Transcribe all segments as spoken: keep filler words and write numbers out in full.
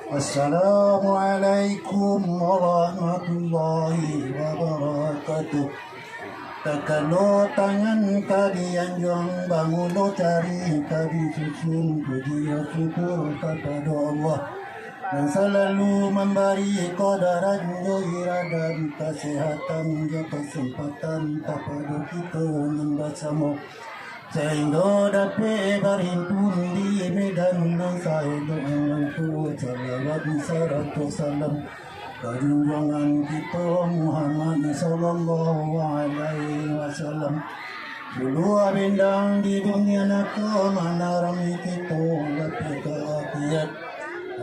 Assalamualaikum warahmatullahi wabarakatuh. Takalo tangan ka dianjuang, bangulo cari ka disusun, puji syukur kapado Allah nan salalu mambari kudarat jo iradat, kasehatan jo kasempatan kapado kito nan basamo. Sahinggo dapek bahimpun di medan nan saelok nangko, salawat sarato salam ka junjuangan kito Muhammad sallallahu alaihi wasallam. Dulu bendang di dunia nako, manarangi kito dapek ka akhirat.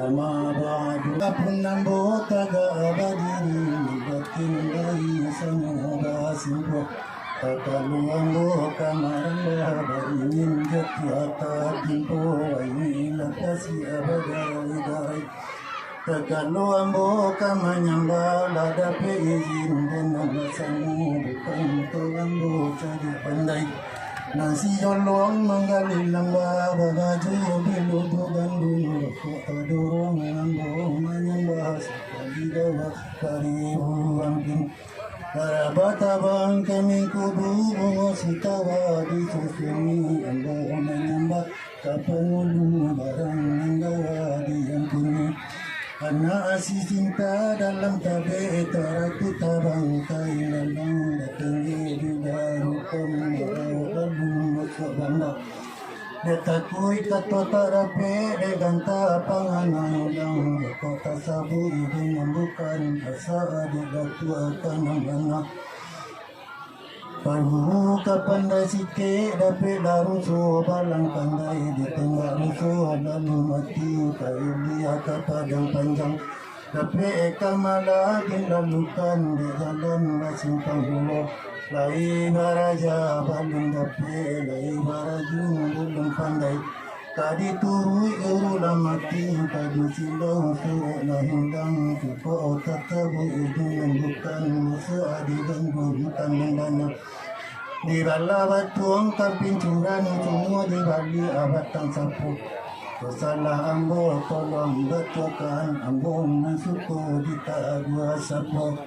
Amma ba'du, pun ambo tagak badiri, batin lai samo basimpuah. Takalo ambo ka marambah, baringin jatuah tatimpo, wai lapasi abadai-dai. Takalo ambo ka manyambah, lah dapek izin dek nan basamo, bukan tu ambo cadiak pandai. Nan si jolong manggali lambah, babaju bilubuak gandun, rokok tadorong ambo manyambah, sakali dawa paribu ampin. Karabah tabang ka mingkubu, bungo sitawa disusuni, ambo manyambah ka pangulu, barang nan dawa diampuni. Anak asi sinta dalam tabek, taraku tabang ka ilalang, datang di darukom, marawa lalu masuak banda. Dek takuik kato tak dapek, dek ganta panganai ulang, dek kok tasabuik dengan bukan, asa dek datuak ka nan bana. Pangulu ka pandai sikek, dapek lah ruso balang pandai, ditembak ruso lalu mati, ka ilia ka padang panjang. Dapek ka malah dilalukan, di jalan basimpang pulo. Lai baraja balun dapek, lai barajung balun pandai. Ka dituruik guru lah mati, ka disilau surek lah hilang, cukuik tatabuik ujung nan bukan, musuh adi ganggu bukan nan dana. Di bala batuang ka pincuran, cuma di bali abatang sapu. Kok salah ambo tolong batuakan, ambo nan suko ditaguah sapo.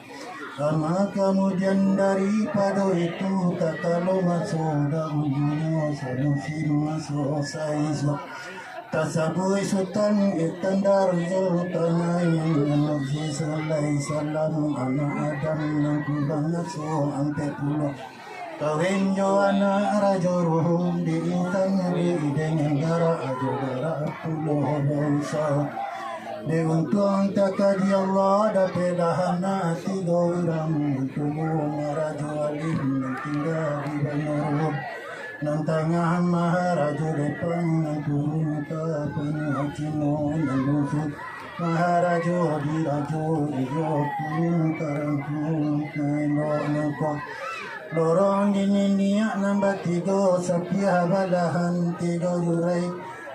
Lama kamudian daripado itu, takalo maso dahulunyo, samusim maso saisuak. Tasabuik Sutan Iskandar Zulkarnain, anak si Salai Salam, anak Adam nan kurang aso ampek puluah. Kawin jo anak Rajo Ruhum, diintan di dengan garak, Rajo garak pulo bausaha. Diuntuang takadi Allah, dapeklah anak tigo urang, nan tuo Maharajo Alim, nan tingga di Banua Ruhum. Nan tangah Maharajo Depang, nan turun ka Banua Cino, nan bungsu Maharajo Dirajo, iyo turun ka Rangkuang, nan elok nangko. Lorong di niniak nan batigo, sapiah balahan tigo jurai.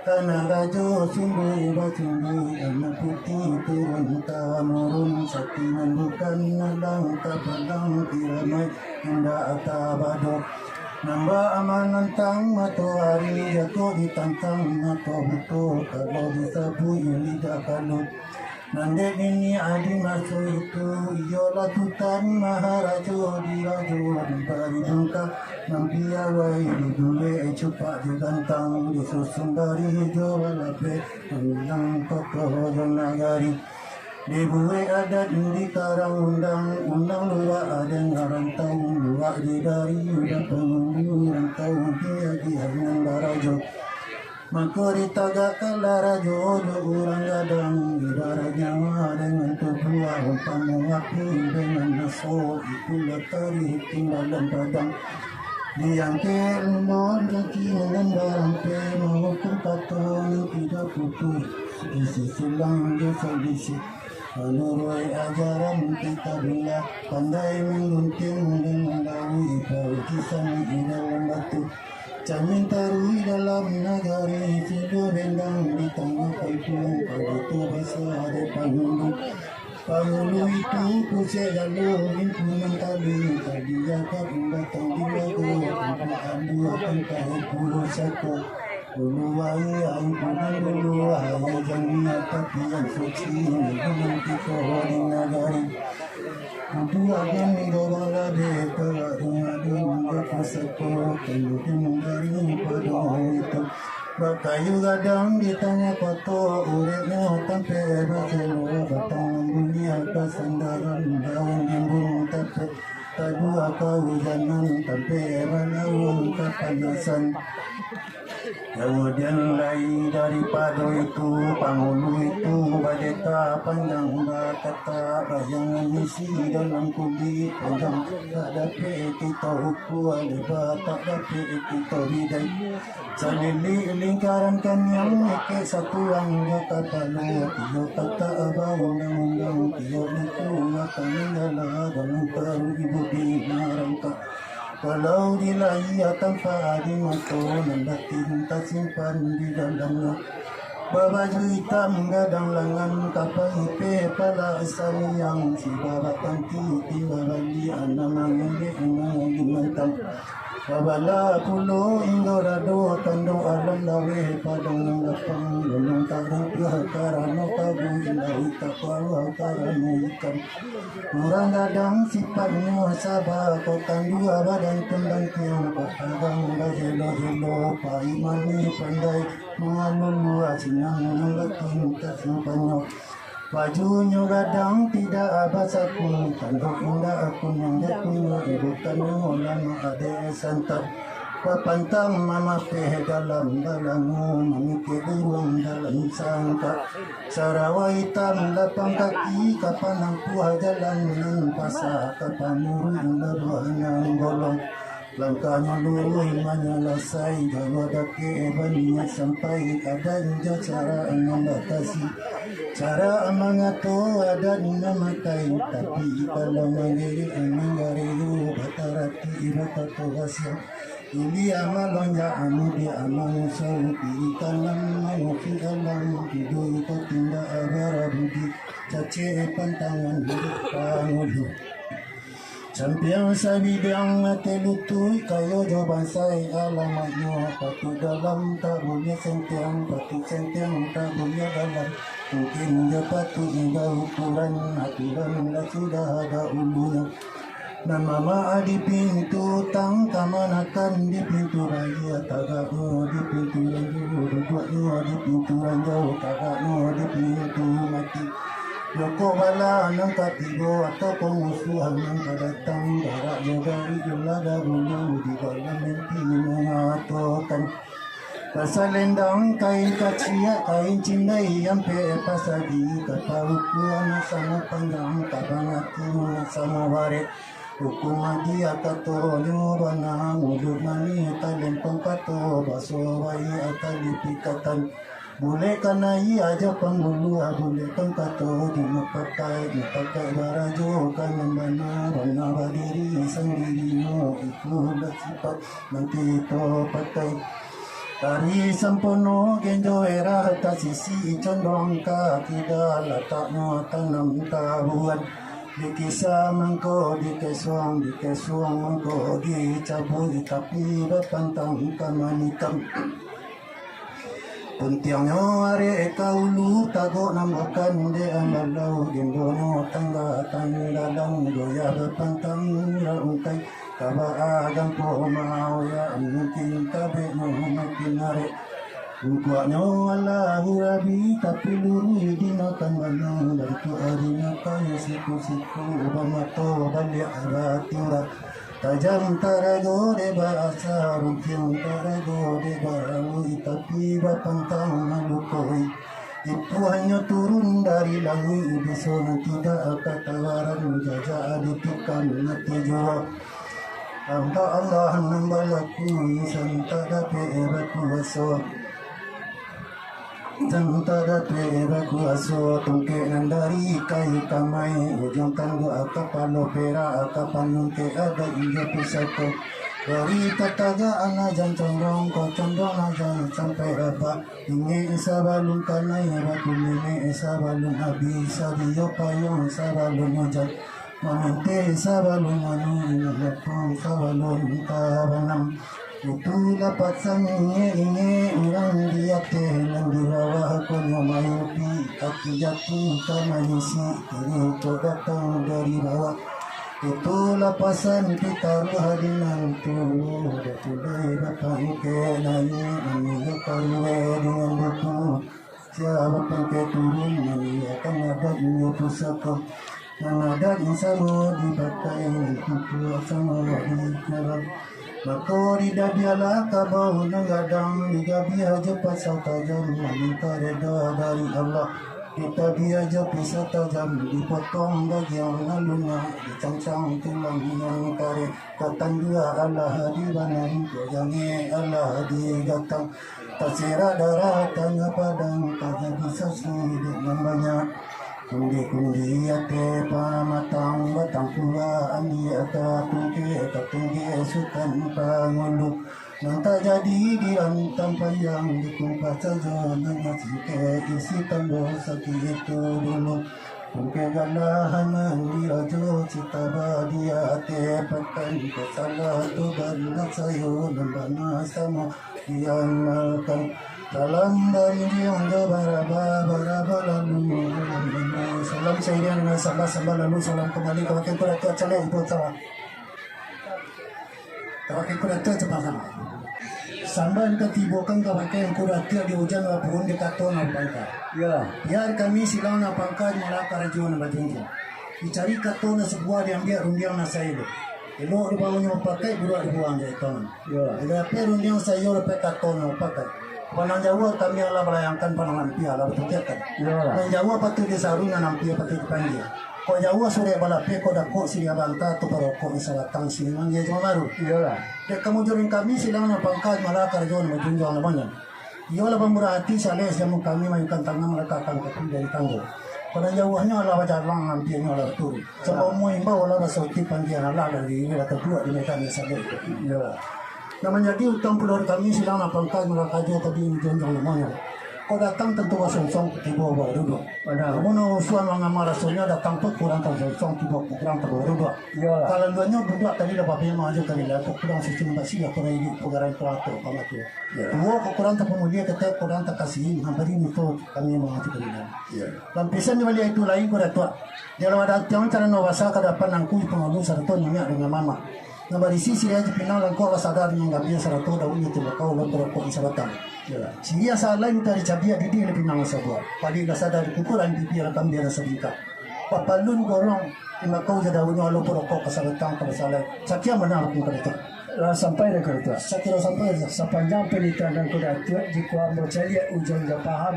Tanah Rajo sumbuik-basumbuik, anak putiah turun tamurun, sati nan bukan alang tapalang, irama indak tabado. Nambah manantang matoari, jago ditantang mato buto, kalau disabuik lidah kalu. Nan dek niniak di maso itu, iyolah Sutan Maharajo Dirajo, di Bari Bungka, nan piawai dibuek cupak jo gantang, disusun bari jo balapeh, nan kokoh jo nagari. Dibuek adat di karang undang, undang luak dengan rantau, luak di dari udah pangulu rantau, diagiah nan barajo. Mako ditagakkanlah rajo jo urang gadang, ibarat nyawa dengan tubuah, umpamo api dengan maso, itulah tarikh timbalan padang. Diangkek lumbun kaki nan barampeh, mahukum kato nan tidak putus, isi silang jo sambisi. Manuruik ajaran Kitabullah, pandai manggunting dengan lauik, paukisan di dalam batu. Camin taruih dalam nagari, siluah bendang di tangah kampuang, pado tu basa dek pangulu. Pangulu itu pusek galo, himpunan tali, tali agak batang di lago, tumpuk alu tangkai pulo sako. Dulu wahai, ampun dulu wahai, jamiah tapi yang suci, minum kito di nagari. Kudu agen di bawah labe, kalau rumah dulu pusako, kemudian dari pado itu. Bakayu gadang di tangah koto, uriknyo tampek baselo, batang buliah kasandaran, daun rimbun tampek, tabua kaujanan, tampek balaun kapanasan. Kamudian lai daripado itu, pangulu itu badeta panjang bakata, bayangan isi dalam kulik panjang, tak dapek kito ukua, leba tak dapek kito bidai. Salilik lingkaran kaniang, ikek satuang jo kapalo, iyo katak baundang-undang, iyo itu akan manjala dalam karu ibu di marangkak. Kalau di lahia tampak di mato, nan batin tasimpan di dalamnyo. Babaju itam gadang langan, kapa ipeh pala saniang, si babak tanti timbal baliak, anak mangilek, anak mangilek mantang. Babala pulo indak dado tando alam laweh padang nan lapang, gunung tarumpah karano kabun laut takuawa karano ikan. Urang gadang sipatnyo saba, kok tandua badan tumbantiang, kok tagang bajelo-jelo, paik manih pandai mangalulu, asinang nan batin tasimpanyo. Bajunyo gadang tidak basaku, tandok indak aku nan jakunyo, ibu kanyo lama adek santap. Bapantang mamapeh dalam balango, mamikek buruang dalam sangkak. Sarawa itam lapang kaki, ka panampuah jalan nan pasa, ka panuruik labuah nan golong. Langkahnyo luruih manyalasai, jalua dakek baniaik sampai, adat jo syarak mambatasi. Syarak mangato, adat mamakai, tapi kalau manggarik manggarik, batarati bakato basiang. Ilia malonjak, mudiak manyusul, kiri kanan manyusul alam, tiduik tatindak barabudi, cacek pantangan hiduik pangulu. Sampiang sabidiang ateh lutuik, kayo jo bansai alamatnyo, patuik dalam tak buliah sentiang, patuik sentiang tak buliah dalam, mungkin jo patuik baukuran, aturan lah sudah dahulunyo. Nan mamak di pintu utang, kamanakan di pintu raya, tagaknyo di pintu ranjau, duduaknyo di pintu ranjau, tagaknyo di pintu mati. Jokok bala nan ka tibo, atau pamusuah nan ka datang, jarak jo garik lah dahulu, di dalam mimpi mangatokan. Basalendang kain kaciak, kain cindai ampek pasagi, ka paukuan samo panjang, ka bangatu samo barek. Hukum adia katonyo bana, muluik manih talempong kato, baso baiak tali pikatan. Bulek kanai aja panggulu, bulek pangkato di mupakai, mupakai barajo ka nan bana, bana badiri sandirinyo, itu lah sipat nan kito pakai. Tari sampono genjo erah, tasisi condong ka kida, lataknyo tanam tabuan. Dikisa mangko dikesuang, dikesuang mangko dicabuik, tapi bapantang ka manitam. Puntiangnyo arek ka ulu, tagok nan bukan dek ambalau, gembonyo tangga-tanggalan, goyah bapantang raungkai. Kaba agampo maoya, mungkin tabeknyo makin arek. Ungkuaknyo Allahu Rabi, tapi luruih dimakan banang, dan tu arina kayu siku-siku, bamato baliak batura. Tajam tarago dek baasa, runtiang tarago dek barawi, tapi bapantang malukoi. Ipuahnyo turun dari langik, biso nan tidak katawaran, jajak ditikan mati jua. Hamba Allah nan balaku, insan tak dapek bakuaso. Insan tak dapek bakuaso, tungkek nan dari kayu kamai, ujuang tanduak kapalo perak, ka panungkek adat inyo pusako. Dari tatagak anak jan condong, kau condong aja sampai rabak. Ingek sabalun kanai, batu nenek sabalun abih, sadio payuang sabalun ujan, mamintih sabalun anu, lapang sabalun tabanam. Itulah pasan ingek-ingek urang di ateh nan di bawah, konyo maimpi aki jati ka maisi, kini kok datang dari bawah. Itulah pasan pitaruah di nan tuluih, dah pulai bapangkek naiak, manuruik karuwe dengan buku. Sia bapangkek turun, manuruik adat inyo pusako. Nan adat samo dipakai, nan tutuak samo dikarang. Mako didabiahlah kabau nan gadang, digabiah jo pasau tajam, maminta reda dari Allah. Ditabiah jo pisau tajam, dipotong bagian nan lunak, dicancang tulang nan kareh. Tatanduak alah di banan, tajangek alah di gatang. Tasirak darah tangah padang, tajadi saksi dek nan banyak. Kundi-kundi ateh pamatang, batangkuak andiak ka tungkek, ka tungkek Sutan Pangulu. Nan tajadi di rantang panjang, dikupas sajo nan singkek, isi tambah sakitu dulu. Tungkek galahan nan dirajo, cita badiak ateh pakan, kasalah tu bana sayo, nan bana samo diamalkan. Salam barindiang jo baraba, baraba lalu. Salam sairing dengan sambah, sambah lalu salam kambali. Ka bakeh Angku Datuak, calek ibu salam. Ka bakeh Angku Datuak, campang salam. Sambah nan katibokan ka bakeh Angku Datuak di ujan lapuan, di kato nan pangka. Yo. Biar kami silang nan pangka, malah karajo nan bajunjuang. Dicari kato nan sabuah, diambiak rundiang nan saelok. Elok dibaonyo mupakaik, buruak dibuang jo etongan. Yo. Jadi, apo rundiang saiyo dapek kato nan mupakaik. Pandang jauah kami alah balayangkan, pandang ampia alah batukiakkan. Yo. Nan jauah patuik disaru, nan ampia patuik dipanggia. Kok jauah surek balapeh, kok dakek siriah banta, tu parokok di sabatang, siriah manggia jo mamaru. Iyolah. Dek kamujuran kami, silang nan pangka, malah karajo nan bajunjuang namonyo. Iyolah pamurah ati, saleh jamu kami, mayukan tangan, malekakkan kaki dari tanggo. Pandang jauahnyo alah bajalang, ampianyo alah baturuik. Sabab imbau alah basautik, panggian alah dari ilah tabuak di medan nan saleh. Iyolah. Nan manjadi utang pulo kami, silang nan pangka, malah karajo tadi dijunjuang namonyo. Kok datang tantu basongsong, tibo baduduak. Bana. Amun usuan mangama rasonyo, datang tu kurang tasongsong, tibo kurang tabaduduak. Iyolah. Kalaluannyo duduak tadi lah babema ajo kami lah, kok kurang susun basi, lah kurang iduik, pagarai kurato, pamatua. Yo. Tuo kok kurang tapamulia, ketek kurang takasihi, hampiri muto kami mangaji kami lah. Yo. Lapisan di baliak itu lain, Angku Datuak. Dalam adat tiang carano basa, ka dapan angku pangulu sarato niniak dengan mamak. Nan barisi siriah jo pinang, langkok basada dengan gabia, sarato daunnyo timbakau, lon barokok di sabatang. Iyolah. Siriah sahalai mintak dicabiak, didih dek pinang sabuah. Padi lah sada dikumpul, lain pipi lah kambia lah sabingkah. Papalun gorong timbakau jo daunnyo, alun barokok ka sabatang, ka basalai. Sakian bana Angku Datuak. Lah sampai dah Angku Datuak? Sakiro sampai dah. Sapanjang panitahan Angku Datuak, jikok ambo caliak ujuang jo paham,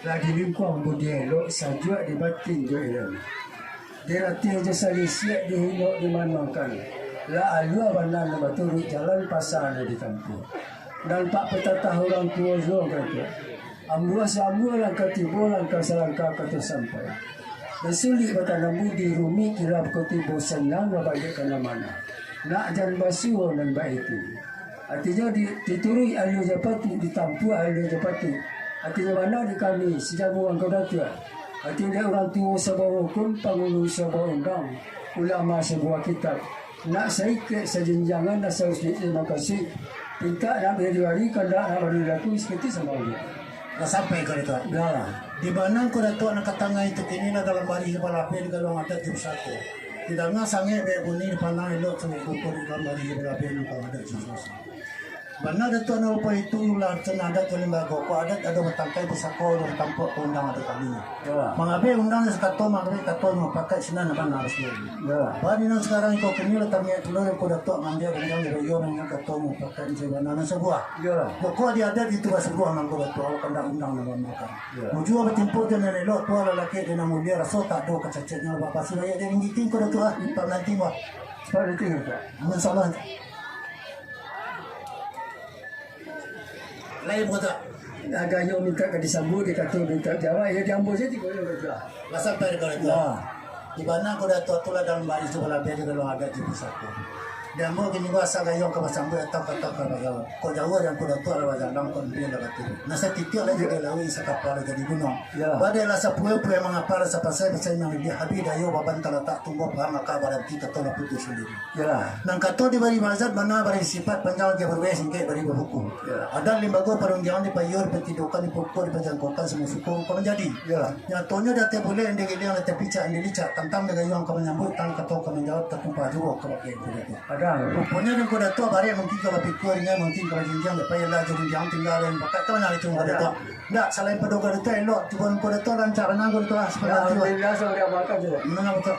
lah di lingkuang budi elok, sajuak di batin jo ilmu. Diratih jo salisiak, dihinok dimanuangkan. Lah alua bana nan baturuik, jalan pasa nan ditampuah. Nan tak patatah urang tuo juo, Angku Datuak. Ambuah saambuah langkah tibo, langkah salangkah ka tasampai. Nan sulik batanam budi, rumik kiro kok tibo, sanang babaliak ka nan mana. Nak jan basuo nan baitu. Artinyo di-, dituruik alua jo patuik, ditampuah alua jo patuik. Artinyo bana di kami, sijamu Angku Datuak. Artinyo dek urang tuo sabuah hukum, pangulu sabuah undang, ulama sabuah kitab. Nak saikek sajinjangan, nak sausik samakasuik. Pintak nak bari dibari, kandak nak bari dilaku, sakutih samo Allah. Lah sampai ka itu. Dah. Di bana Angku Datuak nan ka tangah itu kini, lah dalam barih balapeh, di galuang adat jo pusako. Didanga sangek bek bunyi, dipandang elok sangek kukur, di dalam barih balapeh nan ka adat jo pusako. Bana Datuak nan rupo itu, lah cen adat jo limbago. Kok adat ado batangkai, pusako ado batampuak, kok undang ado tali. Yo. Mangabek undang sakato, mangabek kato mupakaik, sinan nan bana sendiri. Yo. Bani nan sakarang iko kini, lah tamiak pulo Angku Datuak maambiak undang, iyo nan kato mupakaik, nan sabana nan sabuah. Yo. Pokok di adat itu basuruah Angku Datuak, awak kandak undang nan bamakan. Yo. Mujua batimpo jo nan elok, tua lalaki jo nan mulia, raso tak ado kacaceknyo, bapasuruah ayat di minggiting Angku Datuak, ah, tak nanti bah. Tak nanti, Datuak. Amin, salah. Lain kata. Aganyo mintak ka disambuik, dikato mintak jawab, yo diambo sajo, Angku Datuak. Lah sampai di Angku Datuak. Nah. Di bana Angku Datuak tu lah dalam barih sabalapeh, di galuang adat jo pusako. Di ambo kini ba asa gayuang ka basambuik atau ka atau ka bagaul. Kok jauah di angku Datuak lah bajalan, kok ambiak lah batu. Nah, satitiak lah jadi lauik, sakapa lah jadi gunuang. Iyalah. Badai lah sapue-pue mangapa lah sapasai, pasai nan libiah habih dayo, baban talatak tumbuah paha, maka baranti kato lah putuih sandiri. Iyalah. Nan kato dibari mazat, bana bari sipat, panjang agiah barueh, singkek bari babuku. Iyalah. Adat limbago parundiangan dipayuah, dipatiduakan, dipukua, dipajangkokan, samo suko rupo manjadi. Iyalah. Nyatonyo di ateh bulek, nan digiliang di ateh picak, nan dilicak, tantang digayuang ka manyambuik, tang kato ka manjawab, tatumpah juo ka bagian kulit. Ada. Ruponyo di angku Datuak barek mungkin ka bapikua, ringan mungkin ka bajinjiang, dapek lah jo rundiang tingga lain pakat tu, nah, itu angku Datuak. Ndak, salain pado angku Datuak elok, cubo angku Datuak rancak bana angku Datuak, ah, sepanjang tu. Alhamdulillah, sudah diamalkan sudah. Mangapa tu?